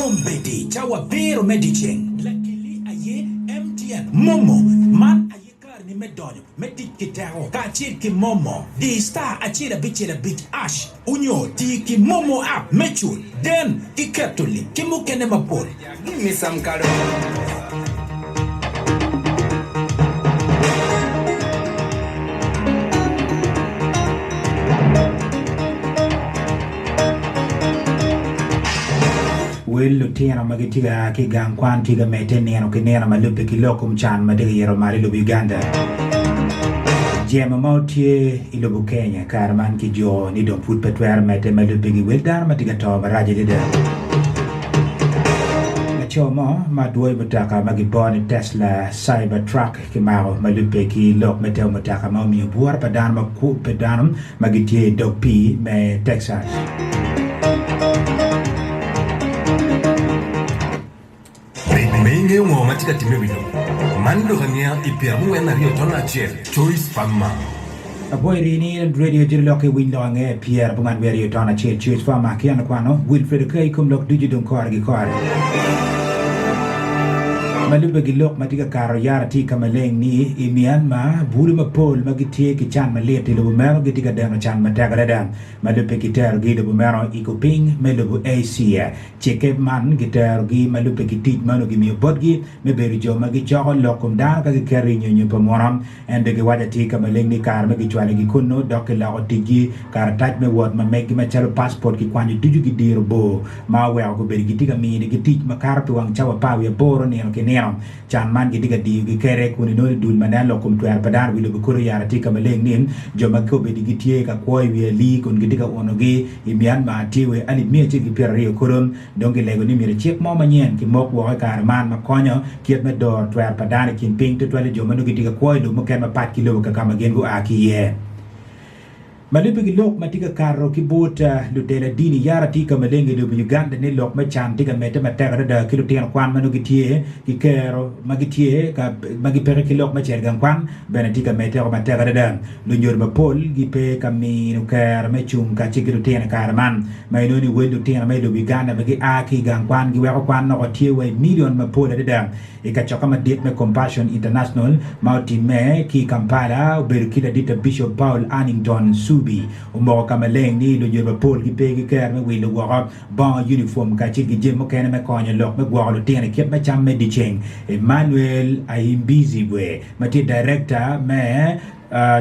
Kombeddi cawa abiro me dyeceng, lakilli aye MTN MoMo. Man aye kareni me donyo me tic ki teko kacel ki MoMo. Di star acel abicel abic ash onyo ti ki MoMo app me cul, den, ki keto lim, ki mukene mapol. Give me some kado. Wel lutino ma gitye ka a ki i gang kwan tye ka medde nino ki nino ma lubbe ki lok kom can ma tye ka ito malo i lobo Uganda. Jemo ma tye i lobo Kenya kare man kijuko ni dong pud pe twero medde ma lubbe ki wel dano ma tye ka to marac adada. Laco mo ma dwoyo mutoka ma giboo ni Tesla Cybertruck kimako ma lubbe ki lok me temo mutoka ma omiyo bwura pa dano pa dano ma gitye i dog pii me Texas. Bed ma ingeyo ngo ma tye ka timme i wi lobo. Man lok angeya i 42 ton acel Choice Farmer. Apwoyo rii ni radio jiri lok ki winy lok angeya i 42 ton acel Choice Farmer ki an akwano Wilfred Okey i kom lok ducu dong kore ki kore. Ma lubbe ki lok ma tye ka kato yara tye ka maleng ni i Myanmar bulu mapol ma gitye ki can malit i lobo meno gitye ka deno can matek adada ma lubbe ki terogi i lobo meno i kupiny me lobo Asia. Cikke man giterogi ma lubbe ki tic ma onongo gimiyo botgi me bedo jo ma gicoko lok kom dano ka giketo i nyonyo pa muno. Ento giwaco atir ka maleng ni kare ma gicwalogi kunnu dok giloko ticgi, karatac me wot ma meggi macalo passport kikwanyo ducu gidiro bor ma oweko gubedo gitye ka minigi tic makato pi wang cawa apar wiye aboro nino ki nino. Can man gitye ka diyogi kwede kun inongo ni dul ma neno lok kom twero pa dano i wi lobo kulu oyaro atir ka maleng ni jo ma kobedi gitye ka kwo i wi alii kun gitye ka unogi i Myanmar tye wa alip 120 kulu. Dong gilego ni myero cik mo manyen kimok woko i kare man ma konyo kit me doro twero pa dano i kin piny tutwalle jo ma nongo gitye ka kwo i lobo mukene mapat ki lobo kaka ma gin gua ki iye. Ma lubbe ki lok ma tye ka kato ki bot lutela dini yara tye ka maleng i lobo Uganda ni lok me can tye ka medde matek adada ki lutino kwan ma nongo gitye ki kero ma gitye ka ma gipeke ki lok me cito i gang kwan bene tye ka medde woko matek adada. Lunyodo mapol gipe ka mino kero me cung kacel ki lutino i kare man ma inongo ni wel lutino ma i lobo Uganda ma gia ki i gang kwan giweko kwan noko tye wa i milion mapol adada. I kacokke madit me Compassion International ma otimme ki i Kampala, obedo ki laditta Bishop Paul Annington Nsubi omoko ka maleng ni lunyodo mapol gipe ki kero me wilo woko bongo unifom kacel ki jami mukene me konyo lok me gwoko lutino i kit me cam me dyeceng. Emmanuel Ahimbizibwe ma tye Director me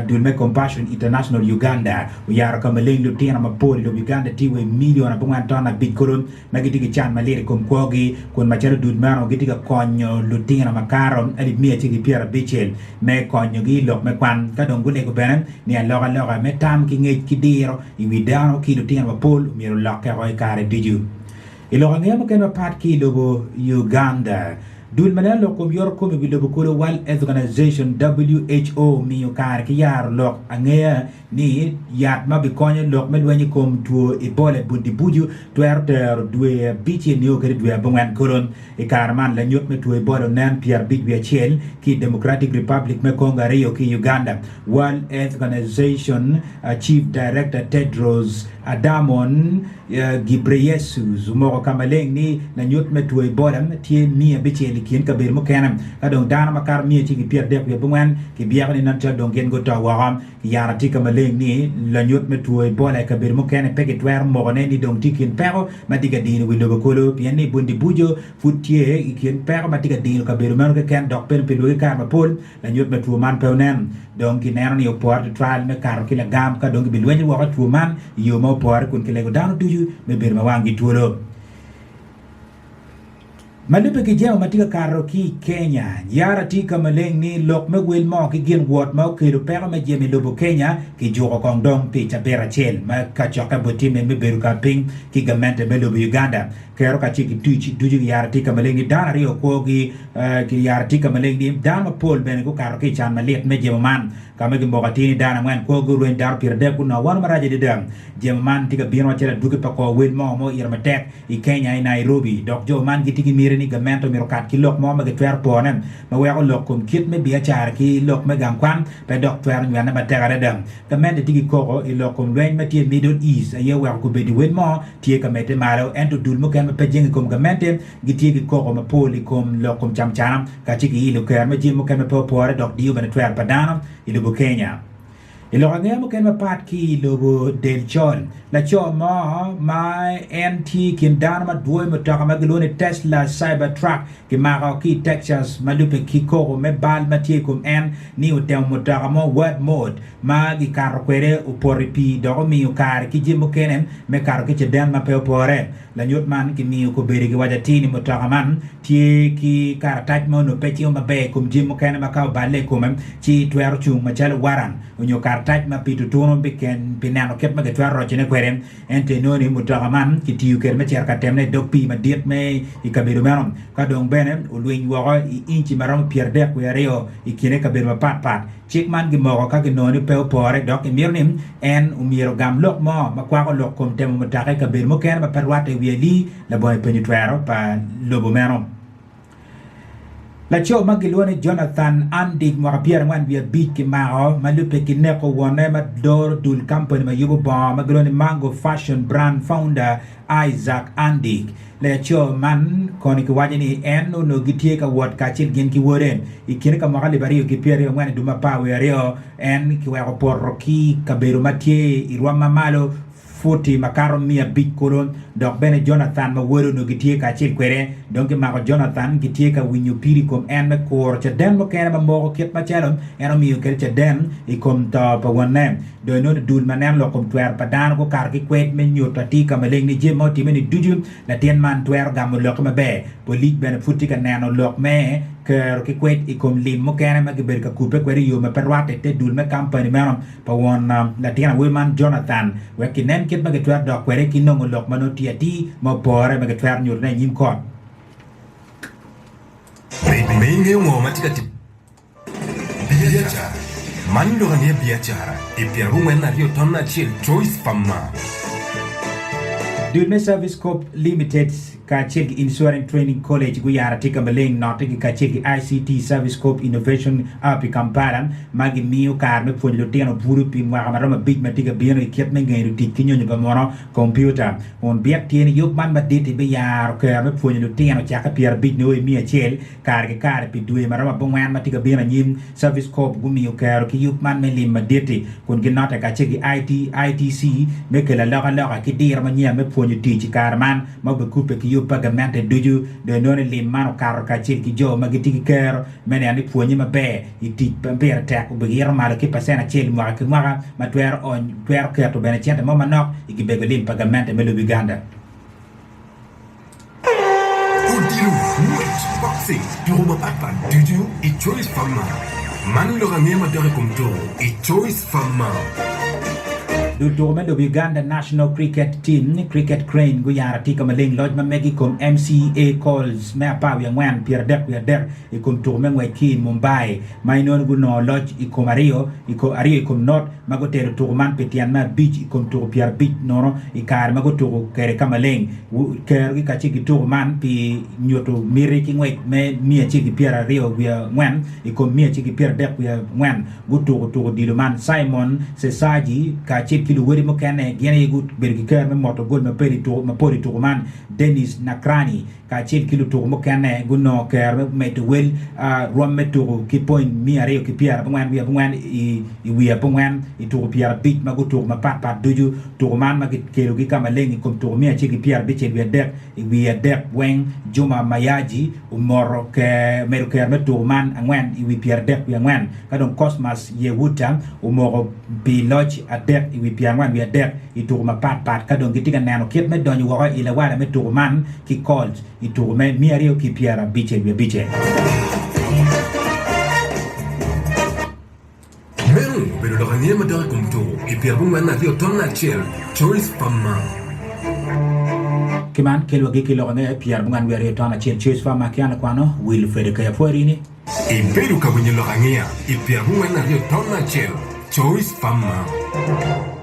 Dul me Compassion International Uganda oyaro ka maleng lutino mapol i lobo Uganda tye wa i milion abongwen ton abic kulu ma gitye ki can malit i kom kwogi, kun macalo dul meno gitye ka konyo lutino makato alip 160 me konyogi i lok me kwan. Ka dong gulego bene ni alokaloka me tam ki ngec ki diro i wi dano ki lutino mapol myero olokke oko i kare ducu. I lok angeya mukene mapat ki i lobo Uganda, dul ma neno lok kom yoto kom i wi lobo kulu World Health Organization, WHO, omiyo kare ki yaro lok angeya ni yat ma bikonyo lok me lweny i kom two Ebola i Bundibugyo twero tero dwe abicel nio kede dwe abongwen kulu. I kare man, lanyut me two Ebola onen 51 ki i Democratic Republic me Congo aryo ki i Uganda. World Health Organization Chief Director Tedros Adhamon Ghebreyesus omoko ka maleng ni lanyut me two Ebola tye 600 i kin kabedo mukene ka dong dano makato 139 kibyeko ni nen calo dong gin guto woko. Yara tye ka maleng ni lanyut me two Ebola i kabedo mukene pe kitwero mokone ni dong tye i kin peko ma tye ka dino wi lobo kulu pien ni Bundibugyo pud tye i kin peko ma tye ka dino kabedo meno keken dok bene pi lwaki kare mapol lanyut me two man pe onen. Dong kineno ni opore tutwal me kato ki lagam ka dong kibilwenyo woko two man i yo ma opore kun kilego dano ducu me bedo ma wanggi twolo. Ma lubbe ki jemo ma tye ka kato ki i Kenya, yara tye ka maleng ni lok me wel moo ki gin wot ma okelo peko me jemo i lobo Kenya kijuko kong dong pi cabit acel ma kacokke botime me bedo ka piny ki gamente me lobo Uganda. Kero kacel ki tuc ducu kiyaro tye ka maleng ni dano aryo kwogi kiyaro tye ka maleng ni dano mapol bene gukato ki i can malit me jemo man. Ka ma gimoko atir ni dano angwen kwogi orweny, dano 30 gunongo awano marac adada. Jemo man tye ka bino macalo adwogi pa kor wel moo ma oito matek i Kenya i Nairobi. Dok jo man gitye ki miti ni gamente omyero okat ki lok mo ma gitwero porone ma weko lok kom kit me biacara ki lok me gang kwan pe dok twero nywene matek adada. Gamente tye ki koko i lok kom lweny ma tye i Middle East aye oweko kobedi wel moo tye ka medde malo ento dul mukene ma pe jenge i kom gamente gitye ki koko mapol i kom lok kom camcana kacel ki ilo ker me jami mukene ma pe opore dok diyo bene twero pa dano i lobo Kenya. I lok angeya mukene mapat ki i lobo Del Col, laco mo ma en tye i kin dano ma dwoyo mutoka ma gilwongo ni Tesla Cybertruck kimako ki i Texas ma lubbe ki koko me bal ma tye i kom en ni otemo mutoka mo Word Mode ma gikato kwede opoto i pii dok omiyo kare ki jami mukene me kato ki caden ma pe opore. Lanyut man kimiyo kobedi kiwaco atir ni mutoka man tye ki karatac ma onongo pe cimo maber i kom jami mukene ma ka oballe i kome ci twero cung macalo waran onyo karatac ma pi tutunu pi neno kit ma kitwero rocone kwede. Ento inongo ni mutoka man kitiyo kwede me cito ka temone i dog pii madit me i kabedo meno ka dong bene olwiny woko i inci ma romo 32 i kine kabedo mapat pat. Cik man gimoko ka ginongo ni pe opore dok gimito ni en omyero ogam lok mo ma kwako lok kom temo mutoka i kabedo mukene ma pe rwatte i wi alii labongo penyo twero pa lobo meno. Laco ma gilwongo ni Jonathan Andic mwaka 45 kimako ma lubbe ki neko wonne ma doro dul kampani ma yubo bongo ma gilwongo ni Mango Fashion Brand Founder Isaac Andic. Laco man kono kiwaco ni en onongo gitye ka wot kacel gin ki wode. I kine ka mwaka alip aryo ki 24 i dwe me apar wiye aryo, en kiweko poto ki i kabedo ma tye i rwom ma malo futi makato 500 kulu. Dok bene Jonathan ma wode onongo gitye kacel kwede. Dong kimako Jonathan, kitye ka winyo pido i kom en me kuro caden mukene ma moko kit macalo en omiyo kwede caden i kom to pa wonne. Dong inongo ni dul ma neno lok kom twero pa dano gukato ki kwed me nyuto atir ka maleng ni jami ma otimme-ni ducu latin man twero gamo lokke maber. Polic bene pud tye ka neno lok me kero ki kwed i kom lim mukene ma gibedo ka kubbe kwede i yo ma pe rwatte i te dul me kampani meno pa won latin awobi man Jonathan wek kinen kit ma gitwero dok kwede ki nongo lok ma nongo tye atir ma opore ma gitwero nyutone i nyim kot. Bed ma ingeyo ngo ma tye ka timme. Biacara. Man lok angeya biacara i pyerabongwen aryo ton acel Choice Farmer. Dul me Service Corp Limited kacel ki Insurance Training College guyaro atika maleng note-gi kacel ki ICT Service Corp Innovation Hub i Kampala ma gimiyo kare me pwonyo lutino bulu pi mwaka ma romo abic ma tye ka bino i kit me ngeyo tic ki nyonyo pa muno, kompiuta. Kun byek tye ni yub man madit-ti biyaro kero me pwonyo lutino cakke 50 nio i 100 Kare ki kare pi dwe ma romo abongwen ma tye ka bino anyim, Service Corps gumiyo kero ki yub man me lim madit-ti kun ginote kacel ki IT, ITC, me kelo alokaloka ki diro manyen me pwonyo tic i kare man ma obikubbe ki yub pa gamente ducu. Dong inongo ni lim man okato kacel ki jo ma gitye ki kero me neno ni pwonye maber i tic ma pire tek obigito malo ki pacen acel mwaka ki mwaka ma twero ony twero keto bene cente mo manok i gibego lim pa gamente me lobo Uganda. Odilo, ngwec, boxing, tuko mapatpat ducu i Choice Farmer. Man lok angeya madok i kom tuko i Choice Farmer. Dul tuko me lobo Uganda National Cricket Team, Cricket Crane, guyaro atika maleng loc ma megi i kom MCA Colts me apar wiye angwen 33 wiye adek i kom tuko me ngwec ki i Mumbai ma inongo gunongo loc i kom aryo i kom not ma gutelo tuko man pi tyen me abic i kom tuko 50 nono i kare ma gutuko kwede ka maleng. Kerogi kacel ki tuko man pi nyuto miti ki ngwec me 124 i kom 134 gutuko tuko odilo man. Simon Ssesaji kacel ki luwodi mukene gin aye gubedo ki kero me moto gol mapol i tuko man. Dennis Nakrani kacel ki lutuku mukene gunongo kero me medo wel rwom me tuku ki point 294 i wiye abongwen i tuku 50 ma gutuku mapat pat ducu. Tuku man ma kikelogi ka maleng i kom tuku 163 i wiye adek weng Juma Mayaji omoto omedo kero me tuku man angwen i wi pyeradek wiye angwen ka dong Cosmas Yewuta omoko pi loc adek i wi pyerangwen wiye adek i tuku mapat pat ka dong gitye ka neno kit me donyo woko i lawala me tuku man ki Colts i tuku me 256. Meno obedo lok angeya madok i kom tuku i pyerabongwen aryo ton acel Choice Farmer. Ki man, kel wagi ki lok angeya i pyerabongwen wiye aryo ton acel Choice Farmer ki an lakwano Wilfred Kayapweri ni. Ibedo ka winyo lok angiya i 42 ton acel Choice Farm Mall.